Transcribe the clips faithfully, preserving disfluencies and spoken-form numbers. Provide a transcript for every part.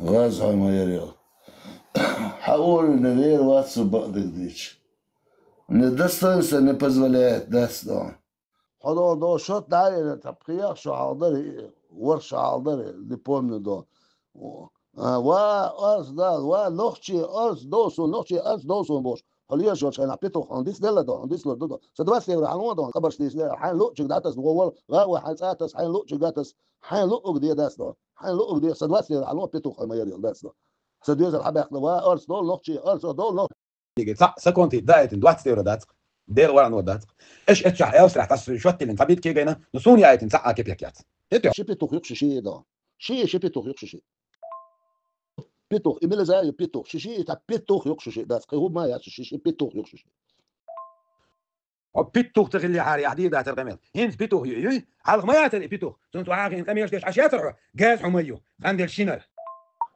ГӀаза хьо ма ярел. Хьан уровень вер вац со бакъдерг дийцача. Не достоинство не позволяет, дац дон. Хьо дон, дон, шот дӀаэна, та пхех шо хьалдари, ворхӀ шо хьалдари, не помню, дон. А, ва, арц, да, ва, нохчий арц дов сона, нохчий арц дов сона бохуш. Хьо леш йолчу хенахь петух хьуна дицделла дон, хьуна дицлур ду дон. Сан двадцать евро хьан дон, хабарш дийцина, хьайн луъчуьнга дӀатаса, вон вол, гӀа а вой, хьайн цӀа а таса, хьайн луъчуьнга а таса, хьайн луъург де дац дон. Хьайн луъург де, сан двадцать евро хьан петух хьо ма ярел дац дон. Сан доьзал хьан баьккхина, ва, арц дол, нохчий арц дол, нохчий. Цхьаъ саконти даийтина двадцать евро дац. Дела варано дац. Эш эцчахь Австрия тас шот тиллина, цхьа битке гайна, ну суна яийтина цхьа а кепек яц. Эти. Ши петух юкъ ши ши дон. Ши, ши петух юкъ ши ши. Петух, и мила заю петух, ши ши, и та петух юкъ ши ши дац, кхин хӀума яц, ши ши петух юкъ ши ши. Хьо петух ца хиллехьара, яхь дийр дацара къамел. ХӀинца петух ю, юй? Хьалха ма яцара и петух. Цунца вахьа хин къамелаш деш Ӏаш яцара хьо? Газ хьо ма ю. Хан делла шинара.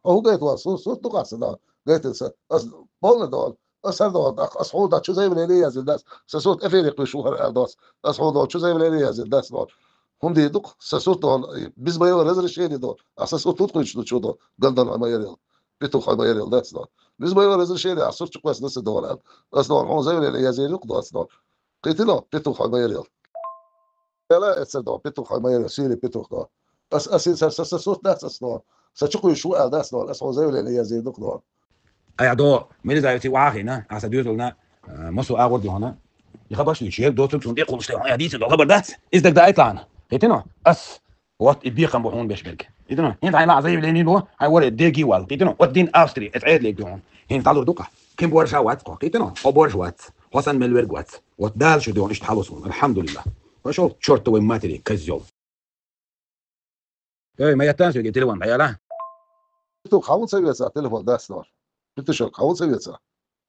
Хьо хӀун гайта ван? Су-, сурт ду-кх аса, да? Гайтина сан. Ас полный дон. Ас хӀара дон, ас хьуна чу заявление язйина дац. Сан сурт эфире кхуьйсуш ву хӀара аьлла доц. Ас хьуна чу заявление язйина дац дон. ХӀума дийр ду-кх, сан сурт дон, без моего разрешения дон. Ас сан сурт хӀунда кхуьйсуш ду чу дон? Гандон хьо ма ярел. Петух хьо ма ярел дац дон. Без моего разрешения ас сурт чу кхоьссина аса дон аьлла. Ас дон хьуна заявление язйина ю-кх доц дон. Кхийтина, петух хьо ма ярел. Эла эцар дон, петух хьо ма ярел, сийле петух дон. Ас, ас, ас, ас, ас сурт дац ас дон. Сан чу кхуьйсуш ву аьлла дац дон, ас хьуна заявление язйина ду-кх дон. Айхьа дон, Мелизаевций вахьа хина, аса доьзална, а, массо агӀор ду хьуна. И хабарш ду, шер доцург цунна тӀекхуллуш тӀе хьуна, я дийцина дон хабар дац? Иза даг даийтла хьуна. Кхийтина? Ас. Вот и бекхам бу хьуна беш берг. Кхийтина? ХӀинца хьайна заявление ло, хьайн варе деги вал. Кхийтина? Вот дин Австри, эцӀа Ӏедалег ду хьуна. ХӀинца дӀалур ду-кх. Кхин борша вац кхо. Кхийтина? Кхо борша вац. Хьо санна мел верг вац. Вот Дала шу дон иштта хьалус хьуна. Алхьамдулиллах. Пошёл к чёртовой матери, козёл. Эй, ма еттан соьга телефон, дӀаяла. Петух, хьан ву ца веца телефон дац нор? Петушок, хьан ву ца веца?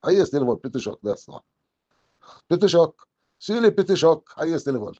Хьан еза телефон, петушок, дац нор? Петушок, сийле петушок, хьан еза телефон?